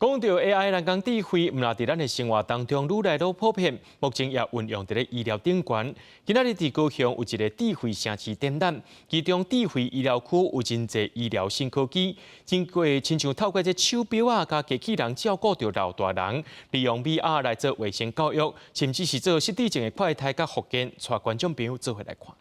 講到 AI 人工智慧，毋但佇咱的生活當中愈來愈普遍，目前也運用佇咧醫療頂懸。今仔日佇高雄有一个智慧城市展覽，其中智慧醫療區有真濟醫療新科技，經過親像透過這手錶仔佮機器人照顧著老大人，利用 VR 來做衛生教育，甚至是做失智症的快篩佮復健，帶觀眾朋友做伙來看。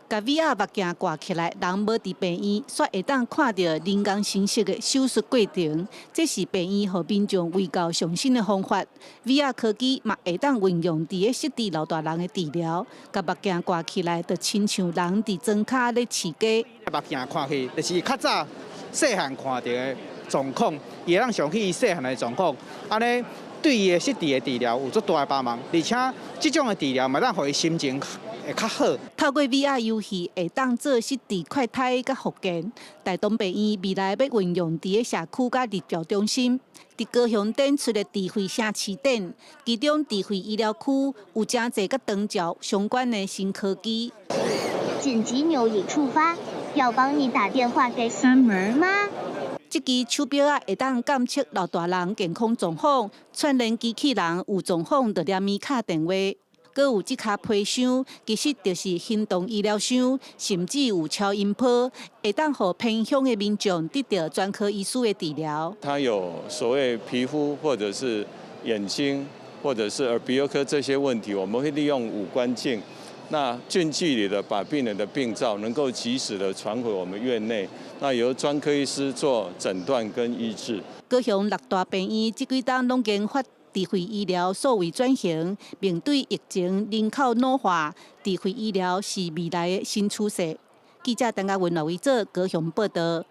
共 VR 目鏡掛起來，人無佇病院，煞會當看著人工生色的手術過程。這是病院予民眾衛教上新的方法。VR 科技嘛會當運用佇咧失智老大人的治療。共目鏡掛起來，就親像人佇床跤咧飼雞。目鏡看去，就是較早細漢看著的狀況，伊會當想起伊細漢的狀況，按呢對伊的失智的治療有足大的幫忙，而且這種的治療嘛，當予伊心情會較好。透過 VR 遊戲會當做失智快篩佮復健。大同病院未來欲運用佇咧社區佮日照中心，佇高雄展出的智慧城市展，其中智慧醫療區有誠濟佮長照相關的新科技。緊急鈕已觸發，要幫你打電話給 Summer 嗎？這支手錶仔會當監測老大人健康狀況，串聯機器人有狀況就連伊敲電話。閣有這跤皮箱，其實就是行動醫療箱，甚至有超音波，會當予偏鄉的民眾得到專科醫師的治療。它有所謂皮膚或者是眼睛或者是耳鼻喉科這些問題，我們會利用五官鏡，那近距離的把病人的病灶能夠及時的傳回我們院內，那由專科醫師做診斷跟醫治。高雄六大病院這幾冬攏研發智慧醫療數位轉型，面對疫情、人口老化，智慧醫療是未來的新趨勢。記者陳嘉文、羅維哲高雄報道。